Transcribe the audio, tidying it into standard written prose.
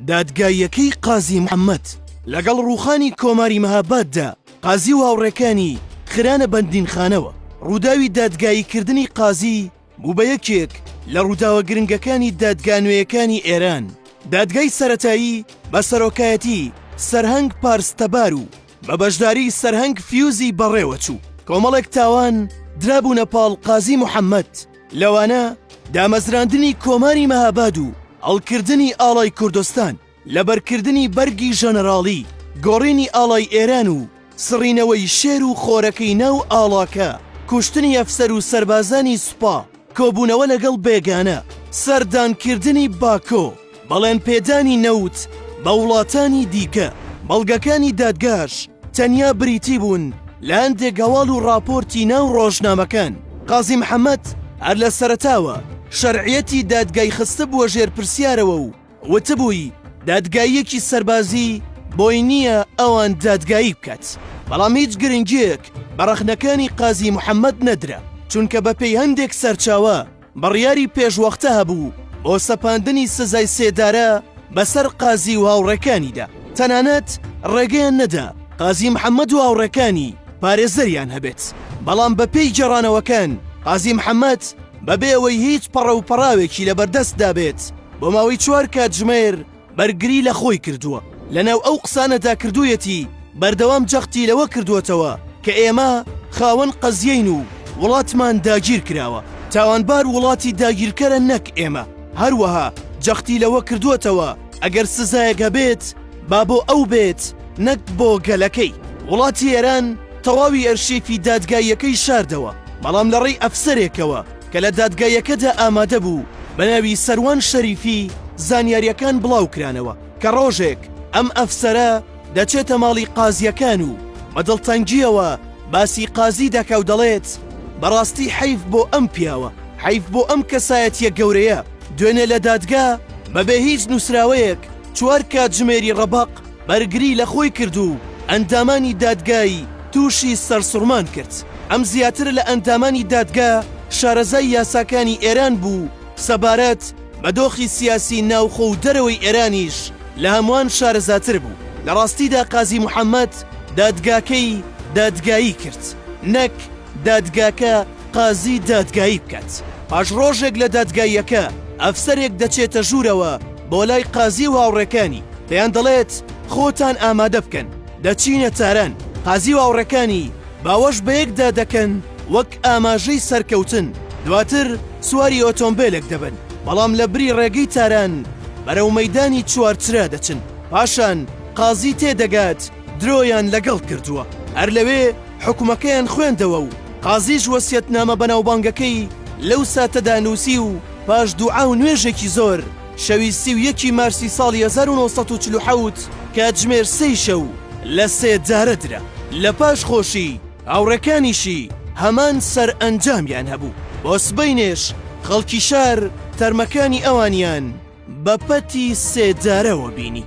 دادگاییەکەی قازی محەممەد. لەگەڵ ڕووخانی کۆماری مەهاباددا، قازی و هاوڕێکانی خرانە بەندینخانەوە. ڕووداوی دادگاییکردنی قازی بوو بە یەکێک لە ڕووداوە گرنگەکانی دادگا نوێیەکانی ئێران. دادگای سەرەتایی بە سەرۆکایەتی سەرهەنگ پارستەبار و بە بەشداری سەرهەنگ فیوزی بەڕێوەچوو. کۆمەڵێک تاوان درابوونە پاڵ قازی محەممەد، لەوانە دامەزراندنی کۆماری مەهاباد و هەڵکردنی ئاڵای کوردستان، لەبەرکردنی بەرگی ژەنەراڵی، گۆڕینی ئاڵای ئێران و سڕینەوەی شێر و خۆرەکەی ناو ئاڵاکە، کوشتنی ئەفسەر و سەربازانی سوپا، کۆبوونەوە لەگەڵ بێگانە، سەردانکردنی باکۆ، بەڵێنپێدانی نەوت بە وڵاتانی دیکە. بەڵگەکانی دادگاش تەنیا بریتی بوون لە هەندێک هەواڵ و ڕاپۆرتی ناو ڕۆژنامەکان. قازی محەمەد هەر لە سەرەتاوە شەرعیەتی دادگای خستبووە ژێر پرسیارەوە و وتبووی دادگاییەکی سەربازی بۆی نییە ئەوان دادگایی بکات، بەڵام هیچ گرنگییەک بە ڕەخنەکانی قازی محەمەد نەدرا، چونکە بەپێی هەندێک سەرچاوە بڕیاری پێشوەختە هەبوو بۆ سەپاندنی سزای سێدارە بەسەر قازی و هاوڕێکانیدا، تەنانەت ڕێگەیان نەدا قازی محەمەد و هاوڕێکانی پارێزەریان هەبێت، بەڵام بەپێی گێڕانەوەکان قازی محەمەد بەبێ ئەوەی هیچ پەڕە و پەڕاوێکی لەبەردەستدا بێت بۆ ماوەی چوار کاتژمێر بەرگری لە خۆی کردووە. لەناو ئەو قسانەدا کردوویەتی بەردەوام جەختی لەوە کردووەتەوە کە ئێمە خاوەن قەزیەین و وڵاتمان داگیر کراوە، تاوانبار وڵاتی داگیرکەرە نەک ئێمە، هەروەها جەختی لەوە کردووەتەوە ئەگەر سزایەک هەبێت با بۆ ئەو بێت نەک بۆ گەلەکەی. وڵاتی ئێران تەواوی ئەرشیفی دادگاییەکەی شاردەوە، بەڵام لەڕێی ئەفسەرێکەوە کە لە دادگاییەکەدا ئامادە بوو بە ناوی سەروان شەریفی زانیارییەکان بڵاوکرانەوە کە ڕۆژێک ئەم ئەفسەرە دەچێتە ماڵی قازییەکان و بە دڵتەنگییەوە باسی قازی دەکا و دەڵێت بەڕاستی حەیف بۆ ئەم پیاوە، حەیف بۆ ئەم کەسایەتییە گەورەیە، دوێنێ لە دادگا بەبێ هیچ نووسراوەیەک چوار کاتژمێری ڕەبەق بەرگری لە خۆی کرد و ئەندامانی دادگای تووشی سەرسوڕمان کرد. ئەم زیاتر لە ئەندامانی دادگا شارەزای یاساکانی ئێران بوو، سەبارەت بە دۆخی سیاسی ناوخۆ و دەرەوەی ئێرانیش لە هەمووان شارەزاتر بوو. لە ڕاستیدا قازی محەمەد دادگاکەی دادگایی کرد، نەک دادگاکە قازی دادگایی بکات. پاش ڕۆژێک لە دادگاییەکە، ئەفسەرێک دەچێتە ژوورەوە بۆ لای قازی و هاوڕێکانی، پێیان دەڵێت خۆتان ئامادە بکەن، دەچینە تاران. قازی و هاوڕێکانی باوەش بەیەکدا دەکەن وەک ئاماژەی سەرکەوتن، دواتر سواری ئۆتۆمبێلێک دەبن، بەڵام لە بری ڕێگەی تاران بەرەو مەیدانی چوارچرا دەچن. پاشان قازی تێدەگات درۆیان لەگەڵ کردووە، هەر لەوێ حوکمەکەیان خوێندەوە و قازیش وەسیەتنامە بەناوبانگەکەی لەو ساتەدا نووسی و پاش دوعا و نوێژێکی زۆر شەوی 31 ی مارسی ساڵی 1947 کاتژمێر سێی شەو لە سێدارە درا. لە پاش خۆشی هاوڕێکانیشی هەمان سەرئەنجامیان هەبوو. بۆ سبەینێش خەڵکی شار تەرمەکانی ئەوانیان بە پەتی سێدارەوە بینی.